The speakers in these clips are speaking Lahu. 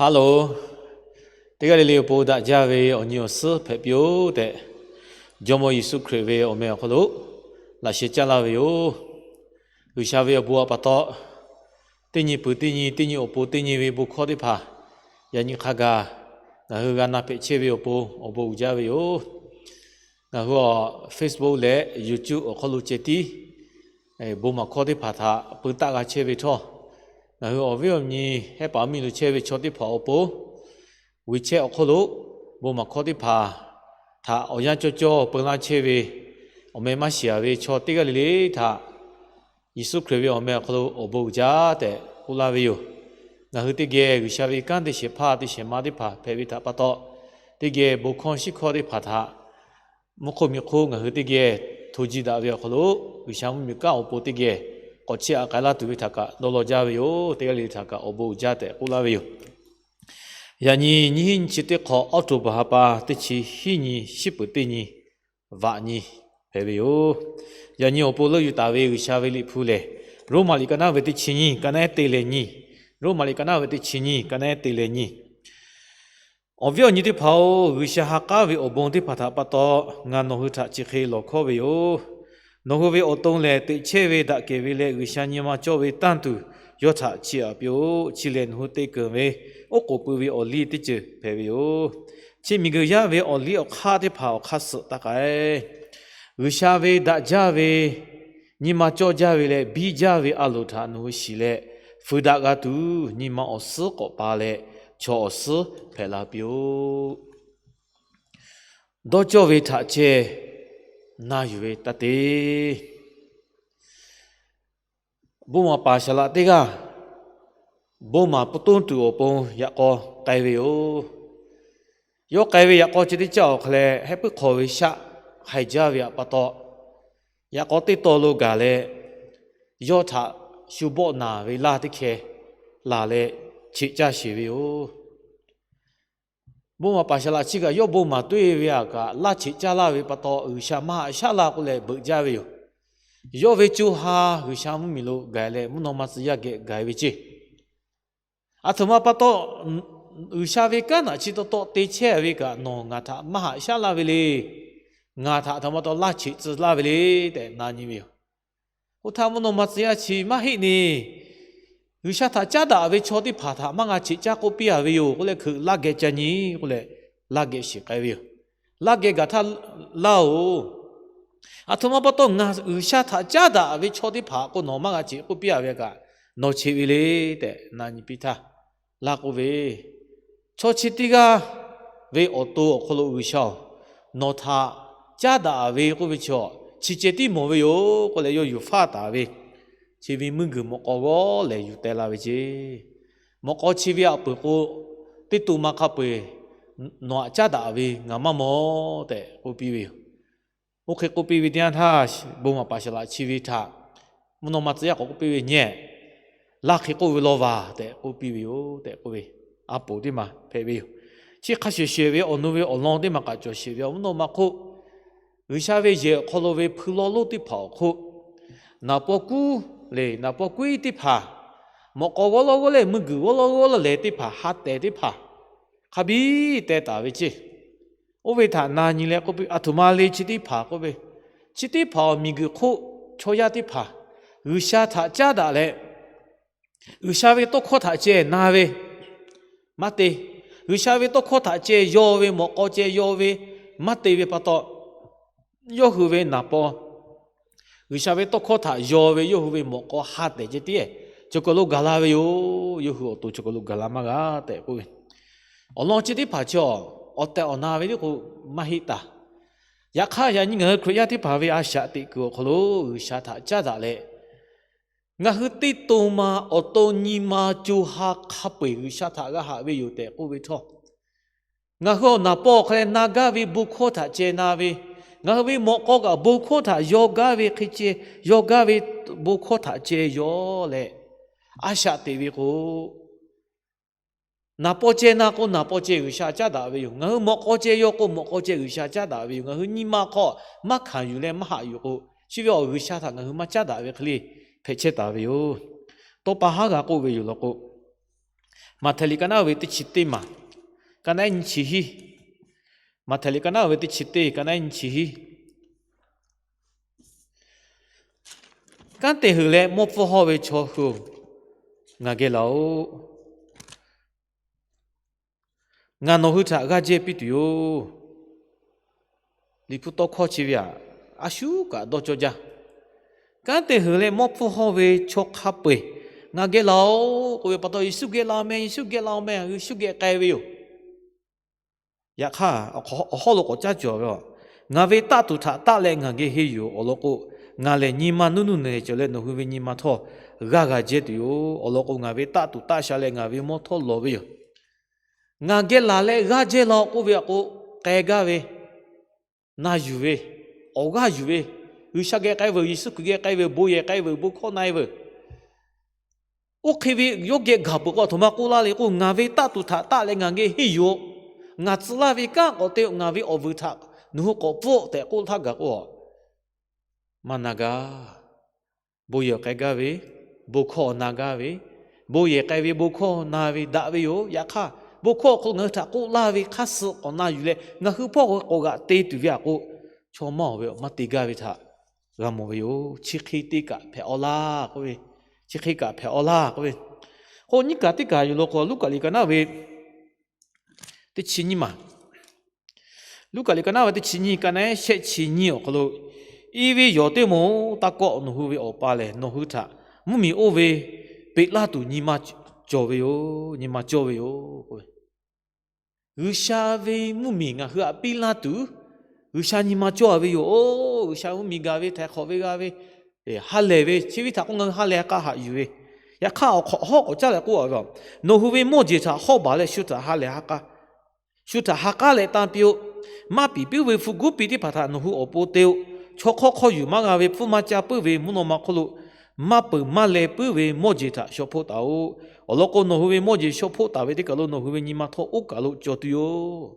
Hello, teˇ g'aˇ le le awˬ pon daꞈ jaˇ ve awˬ nyi awˬ suhˉ hpehꞈ piˇ-oˆ tehꞈ, Jawˇmawˇ Yeˍsuˆ Hkriꞈ ve awˬ meh awˬ hk'aw lo laꞈ sheh caˇ laˇ ve yoˬ. G'uiˬsha ve awˬ bon htaꞈ pa taw, teˇ nyi peuˬ teˇ nyi, teˇ nyi awˬ pon teˇ nyi ve bon hkawˇ teˇ hpaˍ yaꞈ nyi hk'a gaˬ ngaˬ hui g'a na hpehꞈ chehˇ ve awˬ pon awˬ bon uiˍ jaˇ ve yoˬ. Ngaˬ hui awˬ Facebook leh YouTube awˬ hk'aw lo ceh tiˉ bon maˍ hkawˇ teˇ hpaˍ htaꞈ peu taˆ g'a chehˇ ve htawˇ, ngaˬ hui awˬ viˉ awˬ nyi hehˉ paˍ miˇ lo chehˇ ve chaw teˇ hpaˍ awˬ pon WeChat awˬ hk'aw lo bon maˍ hkawˇ teˇ hpaˍ htaꞈ awˬ yanˇ cawˇ cawˇ peu laˇ chehˇ ve awˬ meh maˇ shiˍ-a ve chaw teˇ g'aˇ le le htaꞈ Yeˍsuˆ Hkriꞈ ve awˬ meh awˬ hk'aw lo awˬ bon uiˍ jaˇ tehꞈ k'oˆ laˇ ve yoˬ. Ngaˬ hui teˇ geh G'uiˬsha ve kanˉ te shehˍ hpaˇ te shehˍ ma teˇ hpaˍ hpehꞈ ve htaꞈ pa taw, teˇ geh bon hkawˇ shiˉ hkawˇ teˇ hpaˍ htaꞈ mvuhˇ hk'oˆ miˬ hk'oˆ ngaˬ hui teˇ geh hto ji daꞈ ve awˬ hk'aw lo, G'uiˬsha mvuhˇmiˬ kanˉ awˬ pon teˇ geh k'awꞈ chiˇ aꞈ k'ai laˇ tuˬ ve htaꞈ kaꞈ dawˇ law jaˇ ve yoˬ. Teˇ g'aˇ le le htaꞈ kaꞈ awˬ bon uiˍ jaˇ tehꞈ k'oˆ laˇ ve yoˬ. Yaꞈ nyi nyiˇ hinˉ nyiˇ chi teˇ hk'awꞈ October ha pa teˇ chi hiˉ nyi, shiˉ peuˬ teˇ nyi, vaꞈ nyi hpehꞈ ve yoˬ. Yaꞈ nyi awˬ pon leuˆ yuˬ taˍ ve G'uiˬsha ve Liꞈ hpu lehˬ, Roˉmaꞈ liꞈ ka naˉ ve teˇ chi nyiˇ, ka naˉ ehˉ te leh nyi. Roˉmaꞈ liꞈ ka naˉ ve teˇ chi nyiˇ, ka naˉ ehˉ te leh nyi. Awˬ viˉ awˬ nyi teˇ hpaˍ-oˬ, G'uiˬsha ha k'aˉ ve awˬ bon teˇ hpaˍ htaꞈ pa taw, ngaˬ nawˬ hui htaꞈ chi hk'e lawˬ hkawˇ ve yoˬ. Nawˬ hui ve awˬ to lehˬ, teꞈ chehˇ ve daꞈ kehˬ ve leh G'uiˬsha nyi ma cawˇ ve tanˇ tuˬ yawˇ htaꞈ chiˇ aꞈ piˇ-oˆ. Chi lehˬ nawˬ hui te keunˍ ve oˉ k'oˍ pui ve awˬ liˇ teˇ ceuˬ hpehꞈ ve yoˬ. Chi miˬguiˬ yaˇ ve awˬ liˇ awˬ hk'aˇ teˇ hpaˍ awˬ hk'aˇ suhˍ taˇ k'ai. G'uiˬsha ve daꞈ jaˇ ve, nyi ma cawˇ jaˇ ve leh biˇ jaˇ ve a loˍ htaꞈ nawˬ hui shiˍ leh, fuiˍ daꞈ g'a tuˬ nyi ma awˬ suhˉ k'awꞈ pa leh, chaw awˬ suhˉ hpehꞈ la piˇ-oˆ. Dawˇ cawˇ ve htaꞈ ceh na yuˬ ve taˇ te. Bon maˍ paˍ saˍ laꞈ teˇ g'aˇ bon maˍ pfuhˇ toˇ tuˬ awˬ pon yaꞈ k'aw k'ai ve yoˬ. Yawˇ k'ai ve yaꞈ k'aw chi teˇ caˇ awˬ hk'a leh, hehˉ puiˉ hk'aw ve shaˆ haiˬ jaˇ ve htaꞈ pa taw, yaꞈ k'aw teˇ taw lo gaˬ leh, yawˇ htaꞈ shu bawˆ naˬ ve laˇ teˇ hkeh laˬ leh cheꞈ caˇ sheˍ ve yoˬ. Bon maˍ paˍ saˍ laꞈ chi kaꞈ yawˇ bon maˍ tuˬ ve htaꞈ kaꞈ laˇ cheꞈ caˇ laˇ ve pa taw, G'uiˬsha maˇ haꞈ shaˉ laˇ k'oˆ leh beuꞈ jaˇ ve yoˬ. Yawˇ ve co ha G'uiˬsha mvuhˇmiˬ lo gaˬ leh mvuhˇ naw ma tcuh yaˇ geh gaˬ ve ceˇ. Aˬ htoꞈ ma pa taw, G'uiˬsha ve kanˉ htaꞈ chi taw taw te chehˇ ve kaꞈ nawˬ ngaˬ htaꞈ maˇ haꞈ shaˉ laˇ ve le. Ngaˬ htaꞈ aˬ htoꞈ ma taw laˇ cheꞈ tcuh laˇ ve le tehꞈ na nyi ve yoˬ. Oˇ htaˇ mvuhˇ naw ma tcuh yaˇ chi maˇ heˆ neˇ, G'uiˬsha htaꞈ caˉ daꞈ ve chaw teˇ hpaˍ htaꞈ maˇ g'a cheꞈ caˇ k'oˆ piˇ-a ve yoˬ k'oˆ leh, hkeuꞈ laˇ geh ca nyi k'oˆ leh, laˇ geh shiˍ k'ai ve yoˬ. Laˇ geh gaˬ htaˇ laˇ-oˬ, aˬ htoꞈ ma pa taw ngaˬ G'uiˬsha htaꞈ caˉ daꞈ ve chaw teˇ hpaˍ k'o nawˬ maˇ g'a cheꞈ k'oˆ piˇ-a ve kaꞈ, nawˬ cheꞈ ve le tehꞈ na nyi piˇ htaˇ, laˇ k'oˆ ve, chaw chi teˇ g'aˇ ve awˬ to awˬ hk'aw lo G'uiˬsha-oˬ, nawˬ htaꞈ caˉ daꞈ ve k'oˆ ve chaw chi ceh tiˉ mawˬ ve yoˬ k'oˆ leh, yawˇ yuˬ faˇ taˍ ve chi ve meuˇ guiˬ mawꞈ k'aw g'awˇ lehˬ yuˬ teh la ve ceˇ. Mawꞈ k'aw chi ve htaꞈ peuˬ k'o, teˇ to ma hk'a peu-eˬ nawˬ htaꞈ caˉ daꞈ ve ngaˬ maˇ mawˬ tehꞈ k'oˆ piˇ ve yoˬ. Oˇ hk'e k'oˆ piˇ ve teˇ yanˇ htaˇ, bon maˍ paˍ saˍ laꞈ chi ve htaꞈ mvuhˇ naw ma tcuh yaˇ k'awꞈ k'oˆ piˇ ve, Nyi, laˇ hk'e k'oˆ ve law vaˬ tehꞈ k'oˆ piˇ ve yoˬ tehꞈ k'oˆ ve, a poˍ teˇ maˬ hpehꞈ ve yoˬ. Chi hk'a shuˍ shuˍ ve awˬ nu ve awˬ lawn teˇ maˬ kaꞈ cawˬ sheˍ ve awˬ mvuhˇ naw ma hk'oˆ, G'uiˬsha ve yehˬ awˬ hk'aw lo ve hpui lawˇ lonˉ teˇ hpaˍ awˬ hk'oˆ, naˍ paw kuˉ lehˬ naˍ paw kuˉ teˇ hpaˍ, mawꞈ k'aw g'awˇ lawˇ g'awˇ lehˬ meuˇ guiˬ g'awˇ lawˇ g'awˇ lawˇ lehˬ teˇ hpaˍ ha tehˬ teˇ hpaˍ hk'a biˇ teh taˍ ve ceˇ. Oˇ ve htaꞈ na nyi leh k'oˆ piˇ, aˬ htoꞈ ma le chi teˇ hpaˍ k'oˆ ve, chi teˇ hpaˍ awˬ miˬ guiˬ hk'oˆ chaw yaˇ teˇ hpaˍ G'uiˬsha htaꞈ caˉ daꞈ leh, G'uiˬsha ve tawˇ hkawˇ htaꞈ ceh na ve maˇ te. G'uiˬsha ve tawˇ hkawˇ htaꞈ ceh yaw ve mawꞈ k'aw ceh yaw ve maˇ te ve pa taw, yawˇ hui ve naˍ paw G'uiˬsha ve tawˇ hkawˇ htaꞈ yaw ve yawˇ hui ve mawꞈ k'aw ha tehˬ ceh tiˉ cawˬ kaˬ lo gaˬ la ve yoˬ. Yawˇ hui awˬ to cawˬ kaˬ lo gaˬ la maˇ g'a tehꞈ k'oˆ ve, awˬ lawn chi teˇ hpaˍ chi awˬ tehˬ awˬ na ve tiˉ k'o maˇ heˆ taˍ. Yaꞈ hk'aˇ, yaꞈ nyi ngaˬ hui Hkriꞈ yaˇ teˇ hpaˍ ve a shaꞈ teꞈ kuiˬ awˬ hk'aw lo G'uiˬsha htaꞈ caˉ daꞈ leh, ngaˬ hui teˇ to ma awˬ to nyi ma co ha hk'a peu-eˬ G'uiˬsha htaꞈ g'a haꞈ ve yoˬ tehꞈ k'oˆ ve htawˇ, ngaˬ hui awˬ naˍ paw awˬ hk'a leh na gaˇ ve bon hkawˇ htaꞈ ceh na ve, ngaˬ hui ve mawꞈ k'aw kaꞈ bon hkawˇ htaꞈ yaw gaˇ ve hk'e ceh, yaw gaˇ ve bon hkawˇ htaꞈ ceh yaw leh a shaꞈ teꞈ ve k'o, naˍ paw ceh na k'o naˍ paw ceh G'uiˬsha caˉ daꞈ ve yoˬ. Ngaˬ hui mawꞈ k'aw ceh yaw k'o mawꞈ k'aw ceh G'uiˬsha caˉ daꞈ ve yoˬ. Ngaˬ hui nyi ma hk'aw maˇ hkanˍ yuˬ leh maˇ haꞈ yuˬ k'o, chi ve awˬ G'uiˬsha htaꞈ ngaˬ hui maˇ caˉ daꞈ ve hk'e le hpehꞈ chehˇ taˍ ve yoˬ. Tawˇ pa haˉ g'a k'oˆ ve yoˬ law k'o, Maꞈhtehˍ liꞈ ka naˉ ve teˇ chi teˇ maˬ, ka naˉ nyi chi hiˉ. Maꞈhtehˍ liꞈ ka naˉ ve teˇ chi teˇ, ka naˉ nyi chi hiˉ. Kanˉ te heuˬ leh mawˇ pfuhˇ hawˇ ve chaw hui-oˬ, ngaˬ geh laˬ-oꞈ. Ngaˬ nawˬ hui htaꞈ g'aˇ jehˇ piˇ tuˬ yoˬ. Liꞈ hpu tawˇ hkawˇ chi ve aꞈ, a shuˉ kaꞈ dawˇ cawˇ jaˇ. Kanˉ te heuˬ leh mawˇ pfuhˇ hawˇ ve chaw hk'a peu-eˬ ngaˬ geh laˬ-oꞈ k'oˆ ve pa taw, Yeˍsuˆ geh la-o meh, Yeˍsuˆ geh la-o meh, Yeˍsuˆ geh k'ai ve yoˬ. Yaꞈ hk'aˇ, awˬ hawˉ lo k'awꞈ caˇ cawˬ ve, ngaˬ ve taˆ tuˬ htaꞈ taˆ leh ngaˬ geh henˇ yuˬ-oˬ. Awˬ lawn k'o, ngaˬ lehˬ nyi ma nuˇ nuˇ nehˬ cawˬ leh, nawˬ hui ve nyi ma htawˇ g'aˇ g'a jehˇ tuˬ yoˬ. Awˬ lawn k'o, ngaˬ ve taˆ tuˬ taˆ sha leh ngaˬ ve mawˇ htawˇ lawˬ ve yoˬ. Ngaˬ geh laˬ leh g'aˇ jehˇ law k'oˆ ve aꞈ k'o, k'ai gaˇ ve, na yuˬ ve, awˬ g'aˇ yuˬ ve, G'uiˬsha geh k'ai veuˬ, Yeˍsuˆ Hkriꞈ geh k'ai veuˬ, bon yehˬ k'ai veuˬ, bon hkawˇ na-e veuˬ. Oˇ hk'e ve yawˇ geh gaˬ peuˬ k'o, a htoꞈ ma k'oˆ laˇ le k'o, ngaˬ ve taˆ tuˬ htaꞈ taˆ leh ngaˬ geh henˇ yuˬ-oꞈ. Ngaˬ tcuh laˇ ve kanˉ k'awꞈ te-o, ngaˬ ve awˬ vuiˬ htaꞈ nawˬ hui k'awꞈ pfuhˆ tehꞈ k'oˆ htaˇ gaˬ k'o, maˇ na gaˇ. Bon yehˬ k'ai gaˇ ve, bon hkawˇ na gaˇ ve, bon yehˬ k'ai ve bon hkawˇ na ve daꞈ ve yoˬ. Yaꞈ hk'aˇ, bon hkawˇ awˬ hk'aw lo ngaˬ hui htaꞈ k'oˆ laˇ ve hk'aˇ suh k'awꞈ na yuˬ leh, ngaˬ hui hpawˇ k'awꞈ g'aꞈ te tuˬ ve aꞈ k'o, chaw maˇ-oˬ ve maˇ te gaˇ ve htaꞈ g'a mawˬ ve yoˬ. Chi hk'e te kaꞈ hpehꞈ-aw laˇ k'oˆ ve, chi hk'e kaꞈ hpehꞈ-aw laˇ k'oˆ ve, k'o nyiˇ kaꞈ teˇ kaꞈ yoˬ law k'o, Luˉkaꞈ liꞈ ka naˉ ve teˇ chi nyiˇ maˬ, Luˉkaꞈ liꞈ ka naˉ ve teˇ chi nyiˇ, ka naˉ shehˆ chi nyiˇ awˬ hk'aw lo, I ve yawˬ teˇ moˍ-oˬ, taˇ kawˆ. Nawˬ hui ve Awˬ pa lehˬ, nawˬ hui htaꞈ mvuhˇmiˬ oˇ ve peꞈ laˇ tuˬ nyi ma cawˬ ve yoˬ, nyi ma cawˇ ve yoˬ. G'uiˬsha ve mvuhˇmiˬ ngaˬ hui htaꞈ piˇ laˇ tuˬ, G'uiˬsha nyi ma cawˇ ve yoˬ. Oˇ, G'uiˬsha mvuhˇmiˬ gaˬ ve, htaiˍ hk'awꞈ ve g'a ve, ha lehˬ ve, chi ve htaꞈ k'oˆ ngaˬ hui ha lehˬ ha k'a haꞈ yuˬ ve. Yaꞈ hk'aˇ, awˬ hk'awꞈ hawˉ k'awꞈ caˉ leh k'oˆ ve, nawˬ hui ve mawˇ jeˬ htaꞈ hawˉ baˬ leh shu htaꞈ ha lehˬ ha k'a shu htaꞈ ha k'aˉ leh tanˇ piˇ-oˆ. Maˇ piˍ puiˉ ve hpu guˉ piˇ teˇ hpaˍ htaꞈ nawˬ hui awˬ pon te-o. Chaw hk'awˇ hk'awˇ yuˬ maˇ g'a ve, pfuhˇ maˇ ca puiˉ ve mvuhˇ naw ma hk'oˆ lo, maˇ peuˬ maˇ leh puiˉ ve mawˇ jeˬ htaꞈ shaw hpoˆ taˍ-oꞈ. Awˬ lawn k'o, nawˬ hui ve mawˇ jeˬ shaw hpoˆ taˍ ve teˇ kaˬ lo nawˬ hui ve nyi ma htawˇ oˇ kaˬ lo cawˬ tuˬ yoˬ.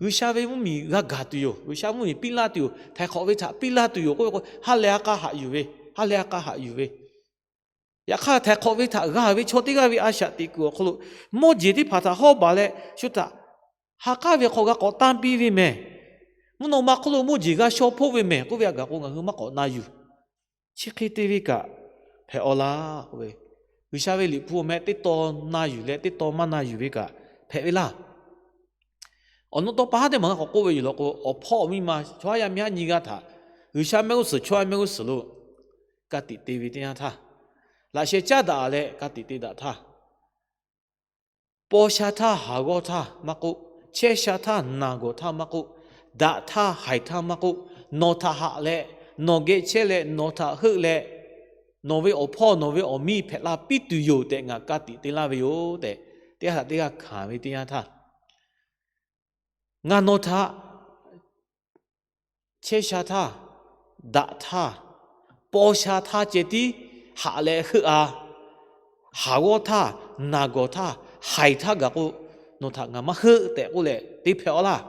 G'uiˬsha ve mvuhˇmiˬ g'a gaˬ tuˬ yoˬ. G'uiˬsha mvuhˇmiˬ piˇ laˇ tuˬ yoˬ. Htaiˍ hk'awꞈ ve htaꞈ piˇ laˇ tuˬ yoˬ k'oˆ ve k'o, ha lehˬ ha k'a haꞈ yuˬ ve, ha lehˬ ha k'a haꞈ yuˬ ve. Yaꞈ hk'aˇ, htaiˍ hk'awꞈ ve htaꞈ g'a ve chaw teˇ g'aˇ ve a shaꞈ teꞈ kuiˬ awˬ hk'aw lo, mawˇ jeˬ teˇ hpaˍ htaꞈ hawˉ baˬ leh shu htaꞈ ha k'aˉ ve hk'aw g'a k'awꞈ tanˇ piˇ ve mehˬ. Mvuhˇ naw ma hk'oˆ lo mawˇ jeˬ g'a shaw hpoˆ ve mehˬ k'oˆ ve htaꞈ gaˬ k'o, ngaˬ hui maˇ k'awꞈ na yuˬ. Chi hk'e te ve kaꞈ hpehꞈ-aw laˇ k'oˆ ve, G'uiˬsha ve Liꞈ hpu awˬ meh teˇ tawn na yuˬ leh teˇ tawn maˇ na yuˬ ve kaꞈ hpehꞈ ve laˇ. Awˬ nu taw pa haˉ teˇ maˬ g'a k'awꞈ k'oˆ ve yoˬ law k'o, awˬ hpawˇ awˬ miˇ ma chaw haˉ yaˇ miˇ haˉ nyi g'aˇ htaꞈ G'uiˬsha mehˆ g'uˇ suhˍ chaw haˉ mehˆ g'uˇ suhˍ lo ka tiꞈ te ve teˇ yanˇ htaˇ, laꞈ sheh caˉ daꞈ leh ka tiꞈ te daꞈ htaˇ, paw sha htaˇ haˍ g'awˇ htaˇ maˇ k'oˆ, chehˇ sha htaˇ naˬ gawˬ htaˇ maˇ k'oˆ, daꞈ htaˇ haiˬ htaˇ maˇ k'oˆ, nawˬ htaꞈ haꞈ leh nawˬ geh chehˇ leh nawˬ htaꞈ heuˆ leh, nawˬ ve awˬ hpawˇ nawˬ ve awˬ miˇ hpehꞈ la piˇ tuˬ yoˬ tehꞈ ngaˬ ka tiꞈ te laˇ ve yoˬ tehꞈ, teˇ g'aˇ htaꞈ teˇ g'aˇ hkanˍ ve teˇ yanˇ htaˇ, ngaˬ nawˬ htaꞈ chehˇ sha htaˇ, daꞈ htaˇ, paw sha htaˇ ceh tiˉ haꞈ leh heuˆ-a. Haˍ g'awˇ htaˇ, naˬ gawˬ htaˇ, haiˬ htaˇ gaˬ k'o, nawˬ htaꞈ ngaˬ maˇ heuˆ tehꞈ k'oˆ leh te hpehꞈ-aw laˇ.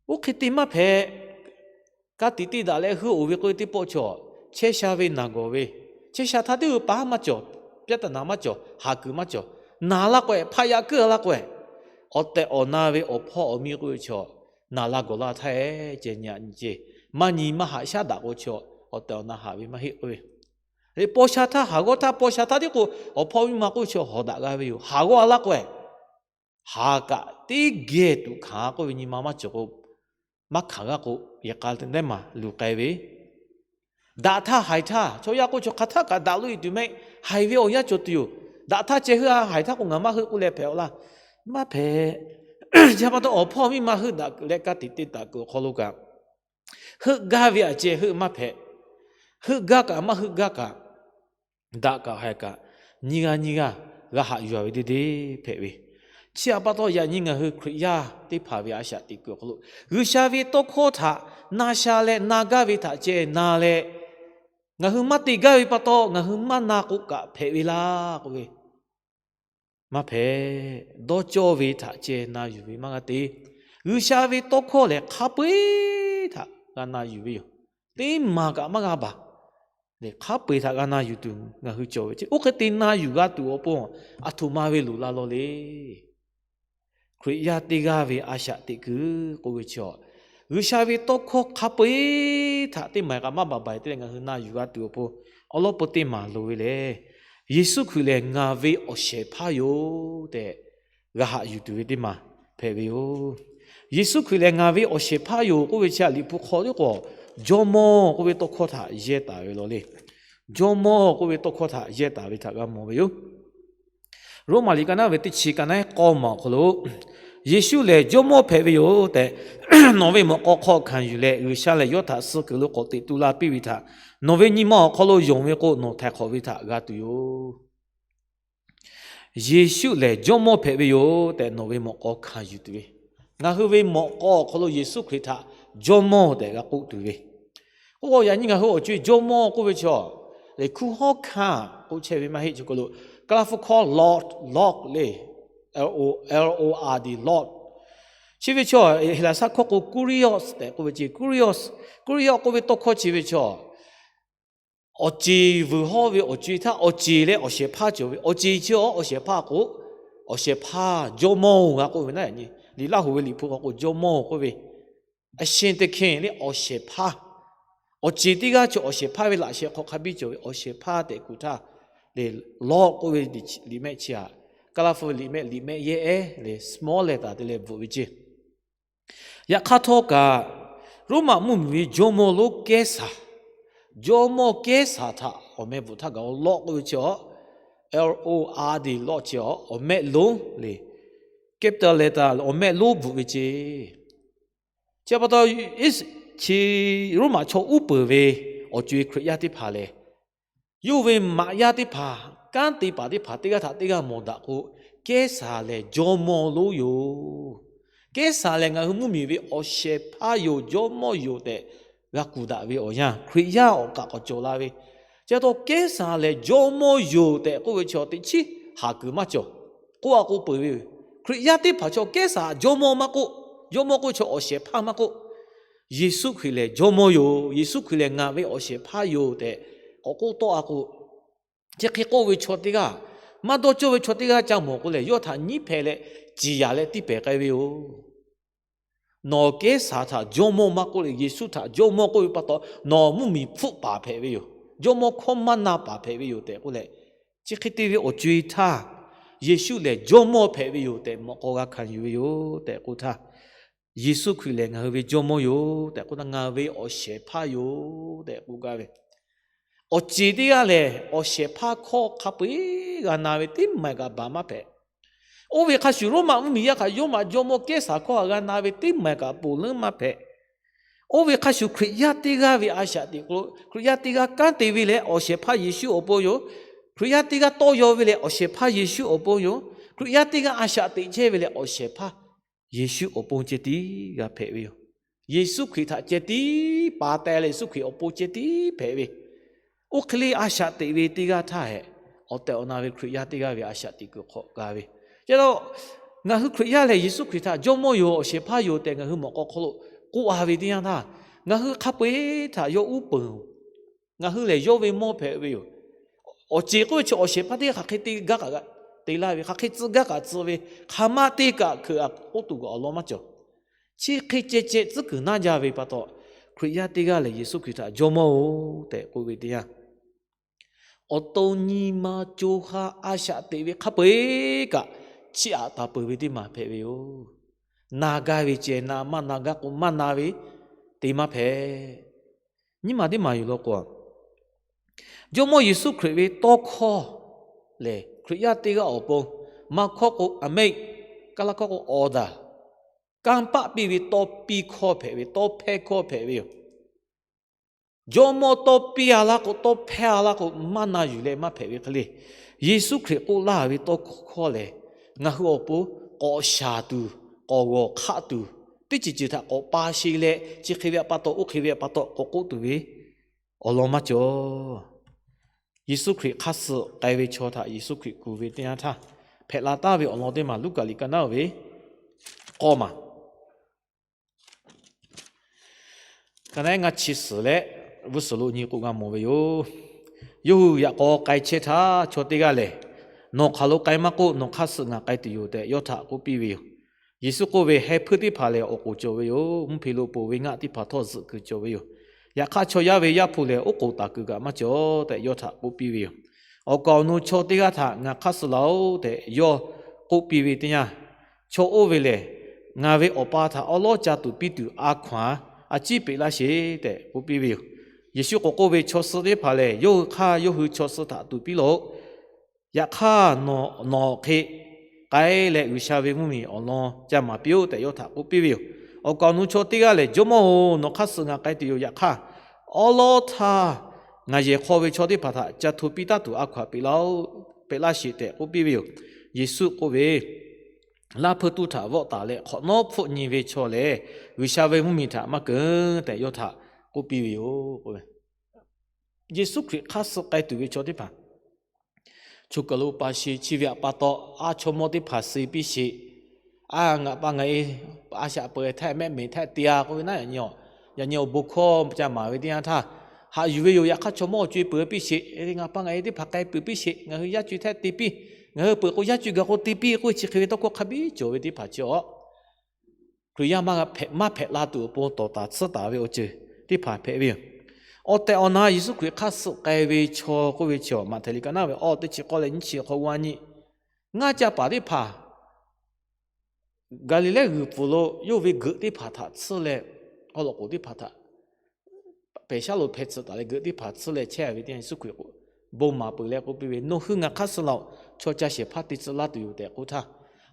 Oˇ hk'e te maˇ hpehꞈ. Ka tiꞈ te daꞈ leh heuˆ-oˬ ve k'oˆ ve teˇ pawˆ chaw, chehˇ sha ve naˬ gawˬ ve, chehˇ sha htaˇ teˇ hui pa haˉ maˇ cawˬ, pyaˇ taˍ naˍ maˇ cawˬ, haˍ kuiˬ maˇ cawˬ, naˬ la k'o-eˬ, hpaꞈ yaꞈ kuiˉ-a la k'o-eˬ, awˬ tehˬ awˬ na ve awˬ hpawˇ awˬ miˇ k'oˆ ve chaw, naˬ la gawˬ la htaˇ-e ceh nyi nyi ceh, maˇ nyi maˇ haꞈ shaˉ daꞈ k'o chaw, awˬ tehˬ awˬ na haꞈ ve maˇ heˆ k'oˆ ve. Paw sha htaˇ haˍ g'awˇ htaˇ paw sha htaˇ tiˉ k'o, awˬ hpawˇ miˇ ma k'oˆ ve chaw hawˍ daꞈ g'a ve yoˬ. Haˍ g'awˇ-a la k'o-eˬ, haˍ kaꞈ teˇ geh tuꞈ hkanˍ k'oˆ ve nyi ma maˇ cawˬ k'o, maˇ hkanˍ g'a k'o, yehˬ k'a teˇ maˬ luˬ k'ai ve. Daꞈ htaˇ haiˬ htaˇ, chaw yaˇ k'oˆ chaw hk'aˬ htaˇ kaꞈ daꞈ loꞈ-e tuˬ mehˆ, haiˬ ve awˬ yanˇ cawˬ tuˬ yoˬ. Daꞈ htaˇ ceh heuˆ-a, haiˬ htaˇ k'o ngaˬ maˇ heuˆ k'oˆ leh hpehꞈ-aw laˇ. Maˇ hpehꞈ. Chi pa taw awˬ hpawˇ miˇ ma heuˆ daꞈ kuiˬ leh ka tiꞈ te daꞈ kuiˬ awˬ hk'aw lo kaꞈ, heuˆ gaˇ ve aꞈ ceh heuˆ maˇ hpehꞈ. Heuˆ gaˇ kaꞈ maˇ heuˆ gaˇ kaꞈ, daꞈ kaꞈ haiˬ kaꞈ, nyiˇ g'aˇ nyiˇ g'aˇ g'a haꞈ yuˬ-a ve deˇ deˇ hpehꞈ ve. Chi htaꞈ pa taw yaꞈ nyi ngaˬ hui Hkriꞈ yaˇ teˇ hpaˍ ve a shaꞈ teꞈ kuiˬ awˬ hk'aw lo, G'uiˬsha ve tawˇ hkawˇ htaꞈ na sha leh na gaˇ ve htaꞈ ceh na leh, ngaˬ hui maˇ te gaˇ ve pa taw ngaˬ hui maˇ na k'o kaꞈ hpehꞈ ve laˇ k'oˆ ve, maˇ hpehꞈ. Dawˇ cawˇ ve htaꞈ ceh na yuˬ ve maˇ g'a te. G'uiˬsha ve tawˇ hkawˇ lehˬ hk'a peu-eˬ htaꞈ g'a na yuˬ ve yoˬ. Teˇ maˬ kaꞈ maˇ g'a baˬ. hk'a peu-eˬ htaꞈ g'a na yuˬ tuˬ ngaˬ hui cawˬ ve ce. Oˇ hk'e te na yuˬ g'a tuˬ awˬ pon, aˬ htoꞈ ma ve loˍ la law le. Hkriꞈ yaˇ teˇ g'aˇ ve a shaꞈ teꞈ kuiˬ k'oˆ ve chi, G'uiˬsha ve tawˇ hkawˇ hk'a peu-eˬ htaꞈ teˇ maˬ kaꞈ maˇ baˬ baˬ te leh ngaˬ hui na yuˬ g'a tuˬ awˬ pon, awˬ lawn peu teˇ maˬ loˍ ve lehˬ, Yeˍsuˆ Hkriꞈ lehˬ ngaˬ ve awˬ shehˍ hpaˇ yoˬ tehꞈ, g'a haꞈ yuˬ tuˬ ve teˇ maˬ hpehꞈ ve yoˬ. Yeˍsuˆ Hkriꞈ lehˬ ngaˬ ve awˬ shehˍ hpaˇ yoˬ k'oˆ ve chi htaꞈ Liꞈ hpu hk'aw tiˉ k'o, Jawˇmawˇ k'oˆ ve tawˇ hkawˇ htaꞈ yehˇ taˍ ve law le. Jawˇmawˇ k'oˆ ve tawˇ hkawˇ htaꞈ yehˇ taˍ ve htaꞈ g'a mawˬ ve yoˬ. Roˉmaꞈ liꞈ ka naˉ ve teˇ chi ka naˉ k'awˇ maˬ awˬ hk'aw lo, Yeˍsuˆ lehˬ Jawˇmawˇ hpehꞈ ve yoˬ tehꞈ, nawˬ ve mawꞈ k'aw hk'aw hkanˍ yuˬ leh, G'uiˬsha lehˬ yawˇ htaꞈ suh kuiˬ lo k'awꞈ teꞈ tu la piˇ ve htaꞈ nawˬ ve nyi ma awˬ hk'aw lo yonˍ ve k'o, nawˬ htaiˍ hk'awꞈ ve htaꞈ g'a tuˬ yoˬ. Yeˍsuˆ lehˬ Jawˇmawˇ hpehꞈ ve yoˬ tehꞈ nawˬ ve mawꞈ k'aw hkanˍ yuˬ tuˬ ve, ngaˬ hui ve mawꞈ k'aw awˬ hk'aw lo Yeˍsuˆ Hkriꞈ htaꞈ Jawˇmawˇ tehꞈ g'a k'oˆ tuˬ ve, k'oˆ k'o yaꞈ nyi ngaˬ hui awˬ co-e Jawˇmawˇ k'oˆ ve chi, lehˬ hkunˉ hawˉ hkanˇ k'oˆ chehˇ ve maˇ heˆ. Chi hk'aw lo Kaˍlaˍhpu hkawˇ Lord, Lord le, L O R D, Lord. Chi ve chi Heˍlaˍsaˆ hkawˇ k'o Kurios tehꞈ k'oˆ ve ce. Kurios, Kurios k'oˆ ve tawˇ hkawˇ chi ve chi, awˬ ceˬ vuiˬ hawˇ ve awˬ co-e htaˇ awˬ ceˬ leh awˬ shehˍ hpaˇ cawˬ ve. Awˬ ceˬ chi awˬ shehˍ hpaˇ k'o, awˬ shehˍ hpaˇ Jawˇmawˇ-oˬ g'a k'oˆ ve naˉ yaꞈ nyi, Liꞈ laˇ hoꞈ ve Liꞈ hpu k'awꞈ k'o Jawˇmawˇ-oˬ k'oˆ ve, a shin te hkeh le awˬ shehˍ hpaˇ. Awˬ ceˬ teˇ g'aˇ chi awˬ shehˍ hpaˇ ve laꞈ sheh hk'aw hk'a biˇ cawˬ ve awˬ shehˍ hpaˇ tehꞈ kuˬ htaˇ, lehˬ Lord k'oˆ ve liꞈ mehˆ chi htaꞈ Kaˍlaˍhpu ve liꞈ mehˆ, liꞈ mehˆ yehˇ ehˉ lehˬ small letter te leh bvuhꞈ ve ce. Yaꞈ hk'aˇ htawˇ kaꞈ, Roˉmaꞈ mvuhˇmiˬ ve jawˇmawˇ lonˉ Kehˉsaˍ, jawˇmawˇ Kehˉsaˍ htaꞈ awˬ meh bvuhꞈ htaˇ gaˬ-o Lord k'oˆ ve chi awˬ, L O R D Lord chi awˬ, awˬ mehˆ lonˉ le, capital letter awˬ mehˆ lonˉ bvuhꞈ ve ce. Chi pa taw, chi Roˉmaꞈ chaw uˉ peunˍ ve awˬ co-e Hkriꞈ yaˇ teˇ hpaˍ lehˬ, yawˇ ve maꞈ yaˇ teˇ hpaˍ, kanˉ te paˍ teˇ hpaˍ teˇ g'aˇ htaꞈ teˇ g'aˇ mawˬ daꞈ k'o, Kehˉsaˍ lehˬ jawˇmawˇ lonˉ yoˬ. Kehˉsaˍ lehˬ ngaˬ hui mvuhˇmiˬ ve awˬ shehˍ hpaˇ yoˬ, jawˇmawˇ yoˬ tehꞈ g'a kuˬ daꞈ ve awˬ yanˇ, Hkriꞈ yaˇ awˬ kaꞈ k'awꞈ cawˬ la ve. Chi pa taw Kehˉsaˍ lehˬ jawˇmawˇ yoˬ tehꞈ k'oˆ ve chi teꞈ chiˉ haˍ kuiˬ maˇ cawˬ. K'oˆ a k'o peuˬ ve, Hkriꞈ yaˇ teˇ hpaˍ chaw Kehˉsaˍ jawˇmawˇ maˇ k'oˆ, jawˇmawˇ k'oˆ ve chaw awˬ shehˍ hpaˇ maˇ k'oˆ, Yeˍsuˆ Hkriꞈ lehˬ jawˇmawˇ yoˬ, Yeˍsuˆ Hkriꞈ lehˬ ngaˬ ve awˬ shehˍ hpaˇ yoˬ tehꞈ k'awꞈ k'oˆ tawˆ a k'o, chi hk'e k'oˆ ve chaw teˇ g'aˇ, maˇ dawˇ cawˇ ve chaw teˇ g'aˇ ca mawˬ k'o lehˬ, yawˇ htaꞈ nyiˉ hpehꞈ leh ciˍ yanˍ leh tiˇ pehˍ k'ai ve yoˬ. Nawˬ Kehˉsaˍ htaꞈ jawˇmawˇ maˇ k'oˆ leh, Yeˍsuˆ htaꞈ jawˇmawˇ k'oˆ ve pa taw, nawˬ mvuhˇmiˬ hpfuhˆ paˍ hpehꞈ ve yoˬ. Jawˇmawˇ hkawˇ maˇ na paˍ hpehꞈ ve yoˬ tehꞈ k'oˆ leh, chi hk'e te ve awˬ co-e htaˇ, Yeˍsuˆ lehˬ jawˇmawˇ hpehꞈ ve yoˬ tehꞈ mawꞈ k'aw g'a hkanˍ yuˬ ve yoˬ tehꞈ k'oˆ htaˇ, Yeˍsuˆ Hkriꞈ lehˬ ngaˬ hui ve jawˇmawˇ yoˬ tehꞈ k'oˆ htaˇ, ngaˬ ve awˬ shehˍ hpaˇ yoˬ tehꞈ k'oˆ gaˇ ve, awˬ ceˬ teˇ g'aˇ lehˬ awˬ shehˍ hpaˇ hkawˇ hk'a peu-eˬ g'a na ve teˇ maˬ kaꞈ baˬ maˇ hpehꞈ. Oˇ ve hk'a shuˍ Roˉmaꞈ mvuhˇmiˬ yaˇ htaꞈ Roˉmaꞈ jawˇmawˇ Kehˉsaˍ hkawˇ htaꞈ g'a na ve teˇ maˬ kaꞈ ponˬ leuˉ maˇ hpehꞈ. Oˇ ve hk'a shuˍ Hkriꞈ yaˇ teˇ g'aˇ ve a shaꞈ teꞈ k'o, Hkriꞈ yaˇ teˇ g'aˇ kanˉ te ve leh awˬ shehˍ hpaˇ Yeˍsuˆ awˬ pon yoˬ. Hkriꞈ yaˇ teˇ g'aˇ tawˇ yaw ve leh awˬ shehˍ hpaˇ Yeˍsuˆ awˬ pon yoˬ. Hkriꞈ yaˇ teˇ g'aˇ a shaꞈ teꞈ chehˇ ve leh awˬ shehˍ hpaˇ Yeˍsuˆ awˬ pon ceh tiˉ g'a hpehꞈ ve yoˬ. Yeˍsuˆ Hkriꞈ htaꞈ ceh tiˉ pa teh leh Yeˍsuˆ Hkriꞈ awˬ pon ceh tiˉ hpehꞈ ve, oˇ hk'e le a shaꞈ teꞈ ve teˇ g'aˇ htaˇ hehꞈ, awˬ tehˬ awˬ na ve Hkriꞈ yaˇ teˇ g'aˇ ve a shaꞈ teꞈ kuiˬ hk'awꞈ g'a ve. Chi pa taw, ngaˬ hui Hkriꞈ yaˇ lehˬ Yeˍsuˆ Hkriꞈ htaꞈ jawˇmawˇ yoˬ, awˬ shehˍ hpaˇ yoˬ tehꞈ ngaˬ hui mawꞈ k'aw hk'aw lo k'oˆ a ve teˇ yanˇ htaˇ, ngaˬ hui hk'a peu-eˬ htaꞈ yawˇ uˉ peunˍ-oˬ. Ngaˬ hui lehˬ yawˇ ve mawˇ hpehꞈ ve yoˬ. Awˬ ceˬ k'oˆ ve chi awˬ shehˍ hpaˇ teˇ g'aˇ hk'aˬ hk'e te gaˇ kaꞈ te laˇ ve, hk'aˬ hk'e tcuh gaˇ kaꞈ tcuh ve, hk'aˬ ma te kaꞈ hkeuꞈ kaꞈ k'oˆ tuˬ awˬ lawn maˇ cawˬ. Chi hk'e ceh ceh tcuhˉ kuiˬ naˇ jaˇ ve pa taw, Hkriꞈ yaˇ teˇ g'aˇ lehˬ Yeˍsuˆ Hkriꞈ htaꞈ jawˇmawˇ-oˬ tehꞈ k'oˆ ve teˇ yanˇ, awˬ to nyi ma co ha a shaꞈ teꞈ ve hk'a peu-eˬ kaꞈ chiˇ aꞈ taˍ peuˬ ve teˇ maˬ hpehꞈ ve yoˬ. Na gaˇ ve ceh na, maˇ na gaˇ k'o maˇ na ve te maˇ hpehꞈ. Nyiˇ maˬ teˇ maˬ yuˬ law k'o, jawˇmawˇ Yeˍsuˆ Hkriꞈ ve tawˇ hkawˇ lehˬ Hkriꞈ yaˇ teˇ g'aˇ awˬ pon, maˇ hkawˇ k'o a mehˆ, kaˇ laˇ hkawˇ k'o order, kanˇ paˆ piˇ ve tawˇ piˇ hkawˇ hpehꞈ ve, tawˇ hpehˇ hkawˇ hpehꞈ ve yoˬ. Jawˇmawˇ tawˇ piˇ a laˇ k'o, tawˇ hpehˇ a laˇ k'o, maˇ na yuˬ leh maˇ hpehꞈ ve hk'e le. Yeˍsuˆ Hkriꞈ k'oˆ laˇ ve tawˇ hkawˇ lehˬ, ngaˬ hui awˬ pon k'awꞈ shaˍ tuˬ, k'awꞈ g'awˬ hk'aˆ tuˬ, teˇ ceuˬ ceuˬ htaꞈ k'awꞈ pa she leh, chi hk'e ve pa taw, oˇ hk'e ve pa taw k'awꞈ k'oˆ tuˬ ve awˬ lawn maˇ cawˬ. Yeˍsuˆ Hkriꞈ hk'aˇ suh k'ai ve chaw htaꞈ Yeˍsuˆ Hkriꞈ kuˬ ve teˇ yanˇ htaˇ, hpehꞈ la taˍ ve awˬ lawn teˇ maˬ Luˉkaꞈ liꞈ ka naˉ-oˬ ve k'awˇ maˬ, ka naˉ ngaˇ chi suhˍ leh g'uˇ suhˍ lo nyi k'o g'a mawˬ ve yoˬ. Yawˇ hui yaꞈ k'aw k'ai chehˇ htaˇ, chaw teˇ g'aˇ lehˬ, Nawˬ hk'aˬ lo k'ai maˇ k'oˆ, nawˬ hk'aˇ suh ngaˬ k'ai tuˬ yoˬ tehꞈ yawˇ htaꞈ k'oˆ piˇ ve yoˬ. Yeˍsuˆ k'oˆ ve, Heh hpuiˇ teˇ hpaˍ lehˬ awˬ k'oˍ cawˬ ve yoˬ. Mvuhˇ hpe lo ponˬ ve ngaˆ teˇ hpaˍ htawˇ zuhꞈ kuiˬ cawˬ ve yoˬ. Yaꞈ hk'aˇ, chaw yaˇ ve Yaˇ hpu lehˬ oˉ k'oˍ taˍ kuiˬ kaꞈ maˇ cawˬ tehꞈ yawˇ htaꞈ k'oˆ piˇ ve yoˬ. Awˬ kaˍ awˬ nu chaw teˇ g'aˇ htaꞈ Ngaˬ hk'aˇ suh laˬ-oˆ tehꞈ yawˇ k'oˆ piˇ ve teˇ yanˇ, chaw oˇ ve lehˬ, Ngaˬ ve Awˬ pa htaꞈ awˉ lawˉ ca tuˬ piˇ tuˬ a hkaw-anˉ a ciˉ peꞈ laˇ sheˍ tehꞈ k'oˆ piˇ ve yoˬ. Yeˍsuˆ k'awꞈ k'oˆ ve, Chaw suh teˇ hpaˍ lehˬ, yawˇ hui hk'aˇ yawˇ hui chaw suh htaꞈ tuˬ piˇ laˬ-oꞈ. Yaꞈ hk'aˇ, nawˬ nawˬ hk'e k'ai leh G'uiˬsha ve mvuhˇmiˬ awˬ lawn ca maˍ piˇ-oˆ tehꞈ yawˇ htaꞈ k'oˆ piˇ ve yoˬ. Awˬ kaˍ awˬ nu chaw teˇ g'aˇ lehˬ, Jawˇmawˇ-oˬ, nawˬ hk'aˇ suh ngaˬ k'ai tuˬ yoˬ. Yaꞈ hk'aˇ, awˉ lawˉ htaˇ ngaˬ yehˬ hk'aw ve chaw teˇ hpaˍ htaꞈ ca hto piˇ taˉ tuˬ a hkaw-anˉ peꞈ laˇ-oˆ, peꞈ laˇ sheˍ tehꞈ k'oˆ piˇ ve yoˬ. Yeˍsuˆ k'oˆ ve, Laˇ hpeuˇ tuˇ htaꞈ vawˆ taˍ leh hk'awꞈ nawˉ hpfuhˆ nyi ve chaw lehˬ, G'uiˬsha ve mvuhˇmiˬ htaꞈ maˇ keunˍ tehꞈ yawˇ htaꞈ k'oˆ piˇ ve yoˬ. Yeˍsuˆ Hkriꞈ hk'aˇ suh k'ai tuˬ ve chaw teˇ hpaˍ, choˬ kaˬ lo pa sheˍ, chi ve htaꞈ pa taw a chaw mawˇ teˇ hpaˍ suh piˇ sheˍ. A, ngaˬ pa ngaˬ e a shaꞈ peuˬ htaˇ mehˆ mehˍ htaˇ te a k'oˆ ve naˉ, yaꞈ nyi awˬ bon hkawˇ ca maˍ ve teˇ yanˇ htaˇ, haꞈ yuˬ ve yoˬ. Yaꞈ hk'aˇ, chaw mawˇ awˬ co-e peuˬ piˇ sheˍ. Ngaˬ pa ngaˬ e teˇ hpaˍ k'ai peuˬ piˇ sheˍ. Ngaˬ hui yaˇ co-e htaˇ te piˇ. Ngaˬ hui peuˬ k'o yaˇ co-e gaˬ k'o te piˇ k'oˆ ve chi hk'e ve tawˇ hkawˇ hk'a biˇ cawˬ ve teˇ hpaˍ chi awˬ Hkriꞈ yaˇ maˇ hpehꞈ, maˇ hpehꞈ la tuˬ awˬ pon tawˍ taˍ tsuhˇ taˍ ve awˬ ceuˬ teˇ hpaˍ hpehꞈ ve yoˬ. Awˬ tehˬ awˬ na Yeˍsuˆ Hkriꞈ hk'aˇ suh k'ai ve chaw k'oˆ ve chi awˬ Maꞈhtehˍ liꞈ ka naˉ ve awˇ teˇ chi k'awˇ leh nyiˇ chi hk'aw g'a nyi, ngaˇ ca paˍ teˇ hpaˍ Gaˍliˍlehˇ g'uiˬ pfuhˍ lo yawˇ ve geuꞈ teˇ hpaˍ htaꞈ tsuhˇ leh, haw loꞈ k'oˍ teˇ hpaˍ htaꞈ pehˬ shaˉ lo hpeh tsuhꞈ taˍ leh geuꞈ teˇ hpaˍ tsuhˇ leh chehˇ ve teˇ yanˇ, Yeˍsuˆ Hkriꞈ bon maˍ peuˬ leh k'oˆ piˇ ve, Nawˬ hui ngaˬ hk'aˇ suh laˬ-oꞈ. Chaw ca shehˍ hpaˇ te tcuh laˇ tuˬ yoˬ tehꞈ k'oˆ htaˇ,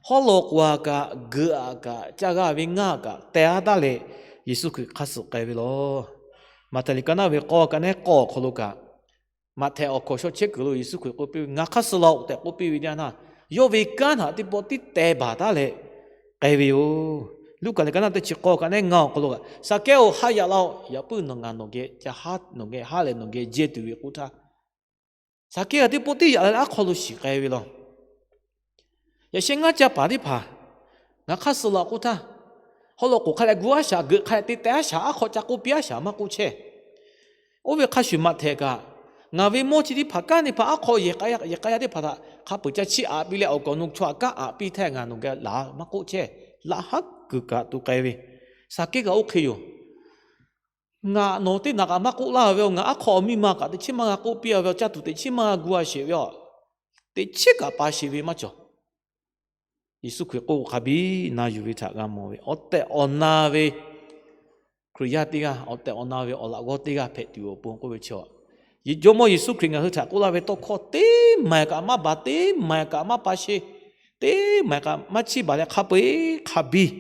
haw loꞈ k'oˍ aꞈ kaꞈ geuꞈ aꞈ kaꞈ ca g'a ve ngaˇ aꞈ kaꞈ teh aˉ taˉ leh Yeˍsuˆ Hkriꞈ hk'aˇ suh k'ai ve yoˬ. Maꞈhtehˍ liꞈ ka naˉ ve k'awˇ ka nehˉ k'awˇ awˬ hk'aw lo kaꞈ, Maꞈhtehˍ awˬ hkawnˍ shaw chehˇ kuiˬ lo Yeˍsuˆ Hkriꞈ k'oˆ piˇ ve, Ngaˬ hk'aˇ suh laˬ-oꞈ tehꞈ k'oˆ piˇ ve teˇ yanˇ htaˇ, yawˇ ve kanˉ htaꞈ teˇ pawˆ tiˉ teh baˬ taˉ leh k'ai ve yoˬ. Luˉkaꞈ liꞈ ka naˉ teˇ chi k'awˇ ka nehˉ ngaˇ awˬ hk'aw lo kaꞈ, Saˍkehˇ-oˬ, haˆ yaꞈ laˇ-oˆ. Yaꞈ puiˉ nawˬ ngaˬ nawˬ geh ca haˉ, nawˬ geh haˉ leh nawˬ geh jehˇ tuˬ ve k'oˆ htaˇ, Saˍkehˇ kaꞈ teˇ pawˆ tiˉ yaꞈ leh aˉ hk'aw lo shiˍ k'ai ve yoˬ. Yaꞈ sheh ngaˇ ca paˍ teˇ hpaˍ ngaˬ hk'aˇ suh laˬ k'oˆ htaˇ, haw loꞈ k'oˍ hk'a leh gu aˉ shaꞈ, geuꞈ hk'a leh te teh aˉ shaꞈ, aˉ hk'aw ca k'oˆ piˇ aˉ shaꞈ maˇ k'oˆ chehˇ. Oˇ ve hk'a shuˍ Maꞈhtehˍ kaꞈ, Ngaˬ ve mawˇ chi teˇ hpaˍ kanˉ teˇ hpaˍ aˉ hk'aw yehˬ k'ai yaˇ teˇ hpaˍ htaꞈ hk'a peuˬ ca chiˇ aꞈ piˇ leh awˬ kaˍ awˬ nu chaw htaꞈ kanˉ aꞈ piˇ htaˇ ngaˬ nawˬ geh laˬ maˇ k'oˆ chehˇ. Laꞈ haˉ kuiˬ kaꞈ tuˬ k'ai ve, Saˍkehˇ kaꞈ oˇ hk'e yoˬ. Ngaˬ nawˬ teˇ naꞈ kaꞈ maˇ k'oˆ laˇ ve, ngaˬ aˉ hk'aw awˬ miˇ ma kaꞈ teꞈ chiˉ maˇ g'a k'oˆ piˇ ve, awˬ caˇ tuˬ teꞈ chiˉ maˇ g'a gu a sheˍ ve, teꞈ chiˉ kaꞈ pa sheˍ ve maˇ cawˬ. Yeˍsuˆ Hkriꞈ k'oˆ hk'a biˇ na yuˬ ve htaꞈ g'a mawˬ ve, awˬ tehˬ awˬ na ve Hkriꞈ yaˇ teˇ g'aˇ, awˬ tehˬ awˬ na ve awˬ laꞈ g'awˇ teˇ g'aˇ hpehꞈ tuˬ awˬ pon k'oˆ ve chi, Jawˇmawˇ Yeˍsuˆ Hkriꞈ ngaˬ hui htaꞈ k'oˆ laˇ ve tawˇ hkawˇ teˇ maˬ kaꞈ maˇ baˬ, teˇ maˬ kaꞈ maˇ pa sheˍ, teˇ maˬ kaꞈ maˇ chiˇ baˬ leh hk'a peu-eˬ hk'a biˇ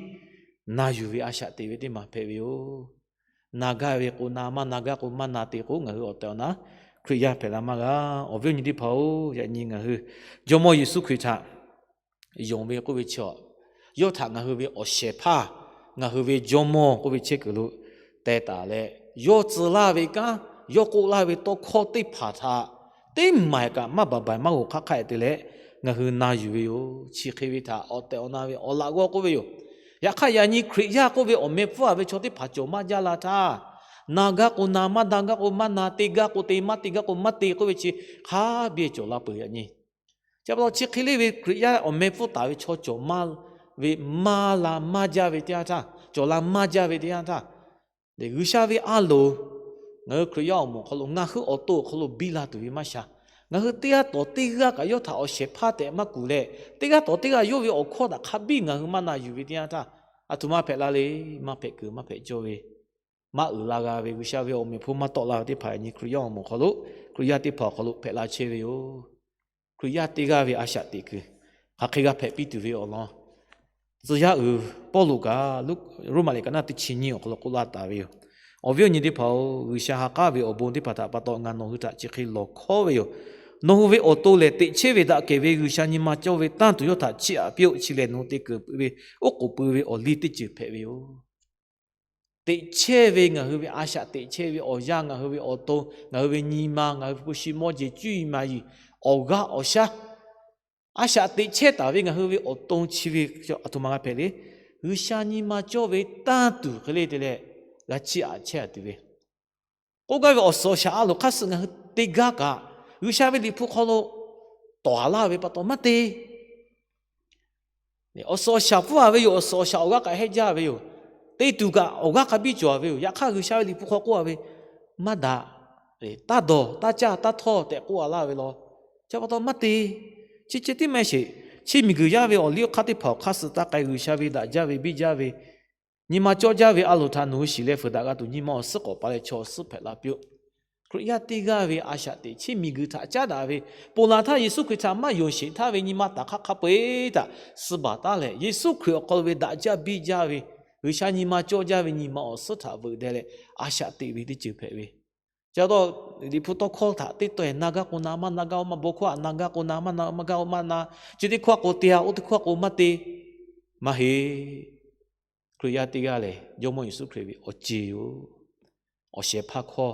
na yuˬ ve a shaꞈ teꞈ ve teˇ maˬ hpehꞈ ve yoˬ. Na gaˇ ve k'o na, maˇ na gaˇ k'o maˇ na te k'o, ngaˬ hui awˬ tehˬ awˬ na Hkriꞈ yaˇ hpehꞈ la maˇ g'a. Awˬ viˉ awˬ nyi teˇ hpaˍ-oˬ, yaꞈ nyi ngaˬ hui Jawˇmawˇ Yeˍsuˆ Hkriꞈ htaꞈ yonˍ ve k'oˆ ve chi, yawˇ htaꞈ ngaˬ hui ve awˬ shehˍ hpaˇ, ngaˬ hui ve Jawˇmawˇ k'oˆ ve chehˇ kuiˬ lo teh taˍ leh, yawˇ tcuh laˇ ve kanˉ, yawˇ k'oˆ laˇ ve tawˇ hkawˇ teˇ hpaˍ htaꞈ teˇ maˬ kaꞈ maˇ baˬ baiˬ maˇ g'oˬ hk'aˇ hk'aˆ te leh ngaˬ hui na yuˬ ve yoˬ. Chi hk'e ve htaꞈ awˬ tehˬ awˬ na ve awˬ laꞈ g'awˇ k'oˆ ve yoˬ. Yaꞈ hk'aˇ, yaꞈ nyi Hkriꞈ yaˇ k'oˆ ve awˬ meh hpfuhˇ a ve chaw teˇ hpaˍ cawˬ maˇ jaˇ la htaˇ, na gaˇ k'o na, maˇ na gaˇ k'o maˇ na, te gaˇ k'o te, maˇ te gaˇ k'o maˇ te k'oˆ ve chi hk'a biˇ cawˬ la peuˬ yaꞈ nyi. Chi pa taw chi hk'e le ve Hkriꞈ yaˇ awˬ meh hpfuhˇ taˍ ve chaw cawˬ maˇ ve, maˇ la maˇ jaˇ ve teˇ yanˇ htaˇ, cawˬ la maˇ jaˇ ve teˇ yanˇ htaˇ, G'uiˬsha ve a loˍ ngaˬ hui Hkriꞈ yaˇ awˬ moˍ awˬ hk'aw lo, ngaˬ hui awˬ to awˬ hk'aw lo biˇ la tuˬ ve maˇ sha. Ngaˬ hui teˇ g'aˇ tawˍ teˇ g'aˇ kaꞈ yawˇ htaꞈ awˬ shehˍ hpaˇ tehꞈ maˇ kuˬ leh, teˇ g'aˇ tawˍ teˇ g'aˇ yawˇ ve awˬ hkawˇ htaꞈ hk'a biˇ ngaˬ hui maˇ na yuˬ ve teˇ yanˇ htaˇ, a htoꞈ ma hpehꞈ la le, maˇ hpehꞈ kuiˬ maˇ hpehꞈ cawˇ ve, maˇ uiˍ la g'a ve, G'uiˬsha ve awˬ meh hpfuhˇ maˇ tawˆ la ve teˇ hpaˍ yaꞈ nyi Hkriꞈ yaˇ awˬ moˍ awˬ hk'aw lo, Hkriꞈ yaˇ teˇ hpaˍ awˬ hk'aw lo hpehꞈ la chehˇ ve yoˬ. Hkriꞈ yaˇ teˇ g'aˇ ve a shaꞈ teꞈ kuiˬ hk'aˬ hk'e g'a hpehꞈ piˇ tuˬ ve awˬ lawn, tcuh yaˇ uiˍ Pawˇluꞈ kaꞈ Roˉmaꞈ liꞈ ka naˉ teˇ chi nyiˇ awˬ hk'aw lo k'oˆ laˇ taˍ ve yoˬ. Awˬ viˉ awˬ nyi teˇ hpaˍ-oˬ, G'uiˬsha ha k'aˉ ve awˬ bon teˇ hpaˍ htaꞈ pa taw ngaˬ nawˬ hui htaꞈ chi hk'e lawˬ hkawˉ ve yoˬ. Nawˬ hui ve awˬ to lehˬ, teꞈ chehˇ ve daꞈ kehˬ ve G'uiˬsha nyi ma cawˇ ve tanˇ tuˬ yawˇ htaꞈ chiˇ aꞈ piˇ-oˆ. Chi lehˬ nawˬ hui te keunˍ peuˬ ve oˉ k'oˍ pui ve awˬ liˇ teˇ ceuˬ hpehꞈ ve yoˬ. Teꞈ chehˇ ve ngaˬ hui ve a shaꞈ teꞈ chehˇ ve awˬ yanˇ, ngaˬ hui ve awˬ to, ngaˬ hui ve nyi ma, ngaˬ hui ve hpu shi mawˇ jeˬ cuˇ yiˍ maˍ yiˍ, awˬ g'aˇ awˬ shaˉ, a shaꞈ teꞈ chehˇ taˍ ve ngaˬ hui ve awˬ to chi ve a htoꞈ ma g'a hpehꞈ le. G'uiˬsha nyi ma cawˇ ve tanˇ tuˬ hk'e le te leh g'a chiˇ aꞈ chehˇ a tuˬ ve, k'oˆ gaˇ ve awˬ suhˍ awˬ shaˍ a loˍ hk'aˇ suh ngaˬ hui te gaˇ kaꞈ, G'uiˬsha ve Liꞈ hpu hk'aw lo tawˍ a laˇ ve pa taw maˇ te. Awˬ suhˍ awˬ shaˍ pfuhˇ a ve yoˬ. Awˬ suhˍ awˬ shaˍ awˬ g'aˇ kaꞈ hehnˇ jaˇ ve yoˬ. Te tuˬ kaꞈ awˬ g'aˇ hk'a biˇ cawˬ a ve yoˬ. Yaꞈ hk'aˇ G'uiˬsha ve Liꞈ hpu hk'aw k'oˆ a ve, maˇ daꞈ, taˇ dawˬ, taˇ caˇ, taˇ htawˇ tehꞈ k'oˆ a laˇ ve law. Chi pa taw maˇ te. Chi ceh tiˉ maˇ sheˍ. Chi miˬguiˬ yaˇ ve awˬ liˇ awˬ hk'aˇ teˇ hpaˍ awˬ hk'aˇ suh taˇ k'ai, G'uiˬsha ve daꞈ jaˇ ve biˇ jaˇ ve nyi ma cawˇ jaˇ ve a loˍ htaꞈ nawˬ hui shiˍ leh fuiˍ daꞈ g'a tuˬ nyi ma awˬ suhˉ k'awꞈ pa leh chaw awˬ suhˉ hpehꞈ la piˇ-oˆ. Hkriꞈ yaˇ teˇ g'aˇ ve a shaꞈ teꞈ chi miˬguiˬ htaꞈ caˉ daꞈ ve, ponˬ laˬ htaˇ Yeˍsuˆ Hkriꞈ htaꞈ maˇ yonˍ sheˍ htaˇ ve nyi ma taˍ hk'aˇ hk'a peu-eˬ htaꞈ suh baˬ taˉ leh, Yeˍsuˆ Hkriꞈ awˬ hk'aw lo ve daꞈ jaˇ biˇ jaˇ ve, G'uiˬsha nyi ma cawˇ jaˇ ve nyi ma awˬ suhˉ htaꞈ veuꞈ deh leh a shaꞈ teꞈ ve teˇ ceuˬ hpehꞈ ve. Chi pa taw, Liꞈ hpu tawˇ hkawˇ htaꞈ teˇ taw-eˬ na gaˇ k'o na, maˇ na gaˇ maˇ, bon hkawˇ htaꞈ na gaˇ k'o na, maˇ na maˇ gaˇ maˇ na, chi teˇ hkawˇ k'o te-a, oˇ teˇ hkawˇ k'o maˇ te, maˇ heˆ. Hkriꞈ yaˇ teˇ g'aˇ lehˬ, Jawˇmawˇ Yeˍsuˆ Hkriꞈ ve awˬ ceˬ yoˬ. Awˬ shehˍ hpaˇ hkawˇ,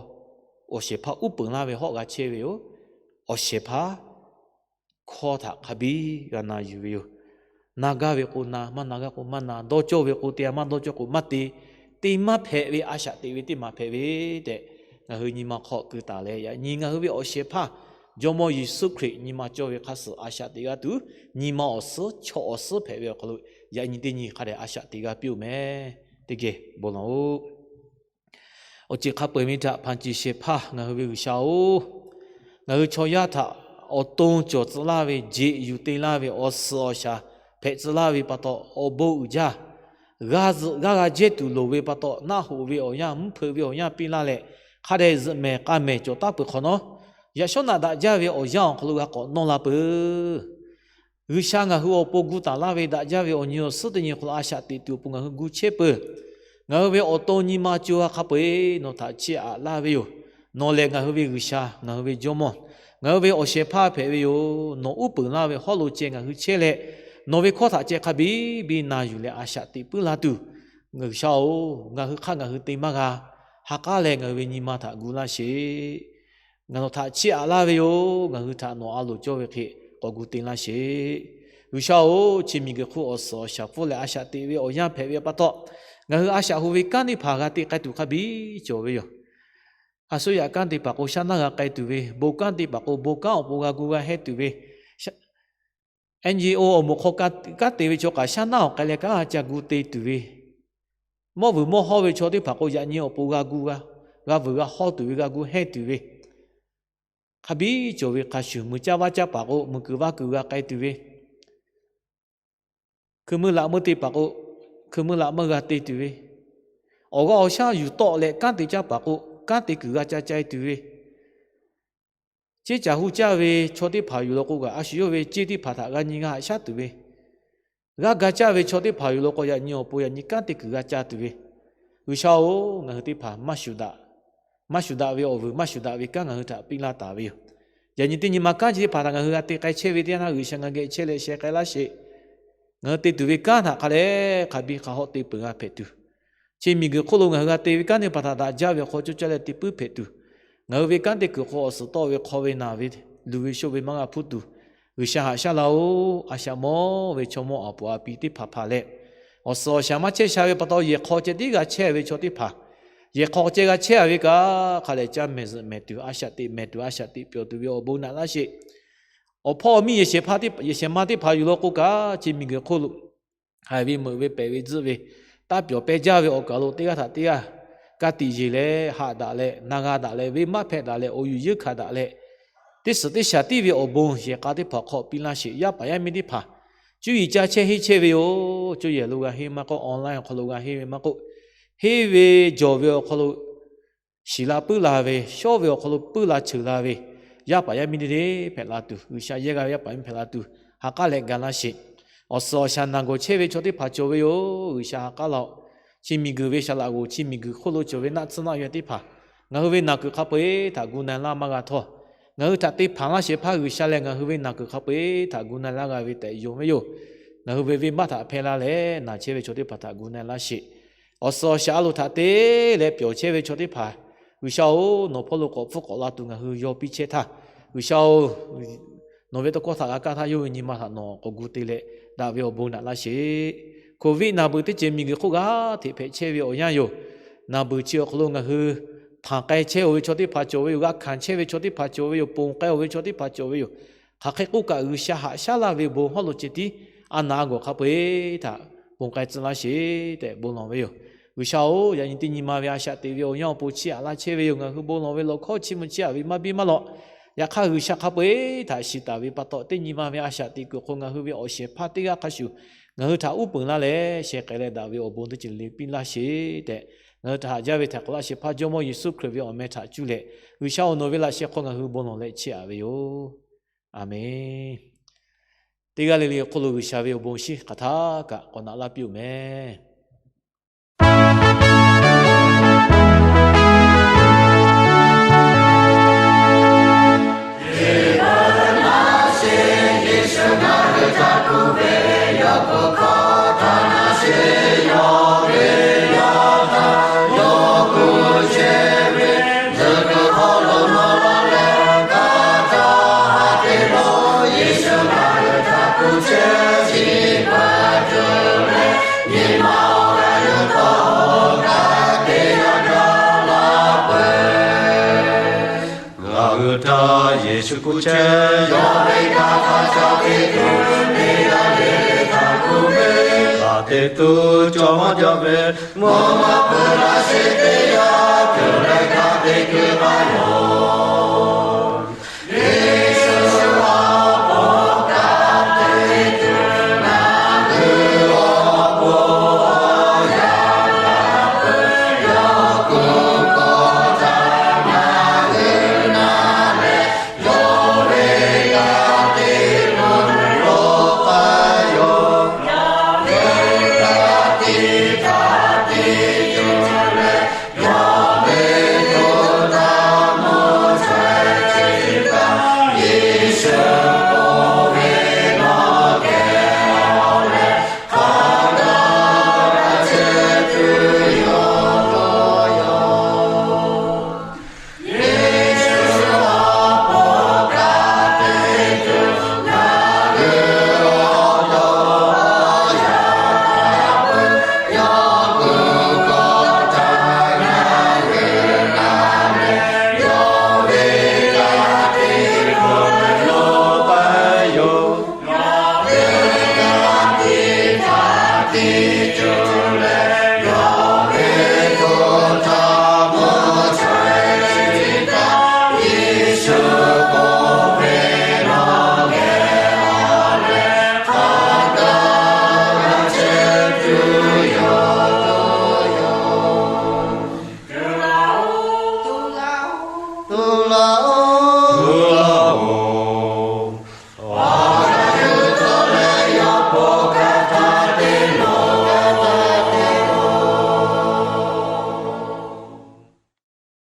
awˬ shehˍ hpaˇ uˉ peunˍ laˇ ve hawˆ g'a chehˇ ve yoˬ. Awˬ shehˍ hpaˇ hkawˇ htaꞈ hk'a biˇ g'a na yuˬ ve yoˬ. Na gaˇ ve k'o na, maˇ na gaˇ k'o maˇ na, dawˇ cawˇ ve k'o te-a, maˇ dawˇ cawˇ k'o maˇ te, te maˇ hpehꞈ ve a shaꞈ teꞈ ve teˇ maˬ hpehꞈ ve tehꞈ, ngaˬ hui nyi ma hk'aw keu taˍ leh, yaꞈ nyi ngaˬ hui ve awˬ shehˍ hpaˇ Jawˇmawˇ Yeˍsuˆ Hkriꞈ nyi ma cawˇ ve hk'aˇ suh a shaꞈ teꞈ g'a tuˬ, nyi ma awˬ suhˉ chaw awˬ suhˉ hpehꞈ ve awˬ hk'aw lo, yaꞈ nyi teˇ nyi hk'a dehꞈ a shaꞈ teꞈ g'a piˇ-oˆ meh. Teˇ geh bon lawˬ-oˆ. Awˬ ceˬ hk'a peu-eˬ ve htaꞈ hpanˍ ceˬ shehˍ hpaˇ ngaˬ hui ve G'uiˬsha oˬ, ngaˬ hui chaw yaˇ htaꞈ awˬ to cawˬ tcuh laˇ ve, jeꞈ yuˬ te laˇ ve, awˬ suhˍ awˬ shaˍ hpehꞈ tcuh laˇ ve pa taw awˬ bon uiˍ jaˇ. G'a zuhꞈ g'aˇ g'a jehˇ tuˬ loˍ ve pa taw, naˆ hoꞈ ve awˬ yanˇ, mvuhˇ hpeuꞈ ve awˬ yanˇ piˇ laˇ leh, hk'a dehꞈ zuhꞈ mehˍ k'a mehˍ cawˬ taˉ peuˬ hk'awꞈ nawˉ, yaꞈ shawˉ naꞈ daꞈ jaˇ ve awˬ yanˇ awˬ hk'aw lo g'a k'awꞈ nawˇ la peuˬ. G'uiˬsha ngaˬ hui awˬ pon gu taˍ laˇ ve daꞈ jaˇ ve awˬ nyi awˬ suhˉ teˇ nyi hk'aw lo a shaꞈ teꞈ tuˬ awˬ pon ngaˬ hui gu chehˇ peuˬ. Ngaˬ hui ve awˬ to nyi ma co ha hk'a peu-eˬ nawˬ htaꞈ chiˇ aꞈ laˇ ve yoˬ. Nawˬ lehˬ ngaˬ hui ve G'uiˬsha, ngaˬ hui ve Jawˇmawˇ, ngaˬ hui ve awˬ shehˍ hpaˇ hpehꞈ ve yoˬ. Nawˬ uˉ peunˍ laˇ ve hawˉ lo ceh ngaˬ hui chehˇ leh, nawˬ ve hkawˇ htaꞈ ceh hk'a biˇ biˇ na yuˬ leh a shaꞈ teꞈ puiˉ la tuˬ, G'uiˬsha-oˬ, ngaˬ hui hk'aˇ ngaˬ hui te maˇ g'a. Ha k'aˉ leh ngaˬ hui ve nyi ma htaꞈ gu laˇ sheˍ. Ngaˬ nawˬ htaꞈ chiˇ aꞈ laˇ ve yoˬ. Ngaˬ hui htaꞈ nawˬ a loˍ cawˇ ve hk'e k'awꞈ gu te laˇ sheˍ. G'uiˬsha-oˬ, chi miˬguiˬ hk'oˆ awˬ suhˍ awˬ shaˍ pfuhˇ leh a shaꞈ teꞈ ve awˬ yanˇ hpehꞈ ve pa taw, ngaˬ hui a shaꞈ hoꞈ ve kanˉ teˇ hpaˍ g'a te k'ai tuˬ hk'a biˇ cawˬ ve yoˬ. A suˉ yaꞈ kanˉ teˇ hpaˍ k'o shaˉ naˆ g'a k'ai tuˬ ve, bon kanˉ teˇ hpaˍ k'o bon kanˉ awˬ pon g'a gu g'a hehnˇ tuˬ ve, NGO awˬ moˍ hk'aw kanˉ te ve chaw kaꞈ shaˉ naˆ awˬ k'ai leh kanˉ g'a ca gu te tuˬ ve, mawˇ vuiˬ mawˇ hawˇ ve chaw teˇ hpaˍ k'o yaꞈ nyi awˬ pon g'a gu g'a, g'a vuiˬ g'a hawˇ tuˬ ve, g'a gu hehnˇ tuˬ ve, hk'a biˇ cawˬ ve hk'a shuˍ, muiˬ caˇ vaˇ caˇ paˍ k'o muiˬ kuiˬ vaˇ kuiˬ g'a k'ai tuˬ ve, hkui meuˇ laꞈ meuˇ te paˍ k'o, hkui meuˇ laꞈ meuˇ g'a te tuˬ ve, awˬ g'aˇ awˬ shaˉ yuˬ tawˆ leh kanˉ te caˇ paˍ k'o, kanˉ te kuiˬ g'a ca cai tuˬ ve, ceˇ caˬ hu caˇ ve chaw teˇ hpaˍ yuˬ law k'o kaꞈ, a shu yawˇ ve ceˇ teˇ hpaˍ htaꞈ g'a nyi g'a haꞈ shaˉ tuˬ ve, g'aˇ ga caˇ ve chaw teˇ hpaˍ yuˬ law k'o, yaꞈ nyi awˬ pon yaꞈ nyi kanˉ te kuiˬ g'a ca tuˬ ve, G'uiˬsha-oˬ, ngaˬ hui teˇ hpaˍ maˇ shuˍ daꞈ, maˇ shuˍ daꞈ ve awˬ vuiˬ, maˇ shuˍ daꞈ ve kanˉ ngaˬ hui htaꞈ piˇ laˇ taˍ ve yoˬ. Yaꞈ nyi teˇ nyi ma kanˉ chi teˇ hpaˍ htaꞈ ngaˬ hui g'a te k'ai chehˇ ve teˇ yanˇ htaˇ, G'uiˬsha ngaˬ geh chehˇ leh sheh k'ai laˇ sheˍ. Ngaˬ hui te tuˬ ve kanˉ htaꞈ hk'a leh hk'a biˇ hk'a hawˆ te peuˬ g'a hpehꞈ tuˬ, chi miˬguiˬ hk'oˆ lo ngaˬ hui g'a te ve kanˉ teˇ hpaˍ htaꞈ daꞈ jaˇ ve awˬ hk'aw coˇ caˇ leh te puiˉ hpehꞈ tuˬ, ngaˬ hui ve kanˉ te kuiˬ hk'aw awˬ suhˍ tawˆ ve hk'aw ve naˬ ve luˬ ve shoˆ ve maˇ g'a hpuˇ tuˬ, G'uiˬsha haꞈ shaˉ laˇ-oˆ. A shaꞈ mawˇ ve chaw mawˇ aˬ puˍ a pi teˇ hpaˍ hpaˍ leh, awˬ suhˍ awˬ shaˍ maˇ chehˇ sha ve pa taw, yehˬ hk'aw ceh tiˉ g'a chehˇ ve chaw teˇ hpaˍ, yehˬ hk'aw ceh g'a chehˇ ve kaꞈ, hk'a leh caˇ mehˍ zuhꞈ mehˍ tuˬ, a shaꞈ teꞈ mehˍ tuˬ, a shaꞈ teꞈ pyawˬ tuˬ ve awˬ bon naꞈ laˇ sheˍ. Awˬ hpawˇ awˬ miˇ yehˬ shehˍ hpaˇ teˇ, yehˬ shehˍ ma teˇ hpaˍ yuˬ law k'o kaꞈ, chi miˬguiˬ hk'oˆ lo haiˬ ve meuꞈ ve pehˬ ve tzuhˆ ve, taˇ pyawˬ peh jaˇ ve awˬ kaˬ lo teˇ g'aˇ htaꞈ teˇ g'aˇ ka tiꞈ yeˬ leh haꞈ daꞈ leh na g'a daꞈ leh venˇ maˆ hpehꞈ daꞈ leh awˬ yuˬ yeunˇ hkanˍ daꞈ leh, teˇ suhˍ teˇ shaˍ tiˉ ve awˬ bon yehˬ k'a teˇ hpaˍ hk'aw piˇ laˇ sheˍ. Yaˇ paˍ yaˇ miˇ teˇ hpaˍ, cuˇ yiˍ ca chehˇ henˇ chehˇ ve yoˬ. Cuˇ yiˍ lo g'a henˇ maˇ k'oˆ, online awˬ hk'aw lo g'a henˇ ve maˇ k'oˆ, henˇ ve jawˬ ve awˬ hk'aw lo shiˍ la puiˉ la ve, shawˉ ve awˬ hk'aw lo puiˉ la cheuˬ la ve, yaˇ paˍ yaˇ miˇ teˇ hpaˍ hpehꞈ la tuˬ, G'uiˬsha yehˇ g'a ve yaˇ paˍ yaˇ miˇ hpehꞈ la tuˬ, ha k'aˉ leh ga laˇ sheˍ. Awˬ suhˍ awˬ shaˍ naˬ gawˬ chehˇ ve chaw teˇ hpaˍ cawˬ ve yoˬ. G'uiˬsha ha k'aˉ laˇ-oˆ. Chi miˬguiˬ ve shaˍ laꞈ g'oˍ, chi miˬguiˬ hk'oˆ lo cawˬ ve naˆ tsuhˇ naˆ yaˇ teˇ hpaˍ, ngaˬ hui ve naˬ kuiˬ hk'a peu-eˬ htaꞈ gu na laˇ maˇ g'a htawˇ, ngaˬ hui htaꞈ te hpanˍ laˇ shehˍ hpaˇ G'uiˬsha lehˬ, ngaˬ hui ve naˬ kuiˬ hk'a peu-eˬ htaꞈ gu na laˇ g'a ve tehꞈ yonˍ ve yoˬ. Ngaˬ hui ve venˇ baˆ htaꞈ hpehˇ laˇ leh, naˬ chehˇ ve chaw teˇ hpaˍ htaꞈ gu na laˇ sheˍ. Awˬ suhˍ awˬ shaˍ a loˍ htaꞈ te leh pyawˬ chehˇ ve chaw teˇ hpaˍ, G'uiˬsha-oˬ, nawˬ hpawˇ lo k'awꞈ hpfuhˇ k'awꞈ la tuˬ ngaˬ hui yaw piˇ chehˇ htaˇ, G'uiˬsha-oˬ, nawˬ ve tawˇ hkawˇ htaꞈ g'a kaˇ htaˇ yawˇ ve nyi ma htaꞈ nawˬ k'awꞈ gu te leh daꞈ ve awˬ bon naꞈ laˇ sheˍ. Covid naˬ beuˬ teˇ ceuˬ miˬguiˬ hk'oˆ g'aˇ hteꞈ hpehꞈ chehˇ ve awˬ yanˇ yoˬ. Naˬ beuˬ chi awˬ hk'aw lo ngaˬ hui hk'anˬ k'ai chehˇ-oˬ ve chaw teˇ hpaˍ cawˬ ve yoˬ. G'a hkanˍ chehˇ ve chaw teˇ hpaˍ cawˬ ve yoˬ. Ponˬ k'ai-oˬ ve chaw teˇ hpaˍ cawˬ ve yoˬ. Hk'aˬ hk'e k'oˆ kaꞈ, G'uiˬsha haꞈ shaˉ laˇ ve bon hawˉ lo ceh tiˉ a naˍ gawˬ hk'a peu-eˬ htaꞈ ponˬ k'ai tcuh laˇ sheˍ tehꞈ bon lawˬ ve yoˬ. G'uiˬsha-oˬ, yaꞈ nyi teˇ nyi ma ve a shaꞈ teꞈ ve awˬ yanˇ awˬ pon chiˇ aꞈ laˇ chehˇ ve yoˬ. Ngaˬ hui bon lawˬ ve lawˬ hkawˇ chi mvuh chiˇ aꞈ ve maˇ biˇ maˇ lawꞈ. Yaꞈ hk'aˇ, G'uiˬsha hk'a peu-eˬ htaꞈ shiˍ taˍ ve pa taw, teˇ nyi ma ve a shaꞈ teꞈ kuiˬ hk'o ngaˬ hui ve awˬ shehˍ hpaˇ teˇ g'aˇ hk'a shuˍ ngaˬ hui htaꞈ uˉ peunˍ laˇ leh, sheh k'ai leh daꞈ ve awˬ bon teˇ ceuˬ le piˇ laˇ sheˍ tehꞈ, ngaˬ hui htaꞈ haꞈ jaˇ ve htaꞈ k'awꞈ laˇ shehˍ hpaˇ Jawˇ mawˇ Yeˍsuˆ Hkriꞈ ve awˬ meh htaꞈ cuˇ leh, G'uiˬsha-oˬ, nawˬ ve laꞈ sheh hk'aw ngaˬ hui bon lawˬ leh chiˇ aꞈ ve yoˬ. A menˬ. Teˇ g'aˇ le le awˬ hk'oˆ lo G'uiˬsha ve awˬ bon shinˉ hk'aˬ htaˇ kaꞈ k'awꞈ naꞈ laˇ piˇ-oˬ meh. Ngaˬ hui htaꞈ Yeˍsuˆ kuˬ chehˇ yaˇ ve kaꞈ hk'a ca te tuˬ, teˇ g'aˇ le le htaꞈ kuˬ ve, hk'a te tuˬ cawˬ maˇ jaˇ ve, mvuhˇ maˇ peuˬ laˇ sheˍ teˇ yanˇ, cawˬ leh hk'a te tuˬ maˇ yaw.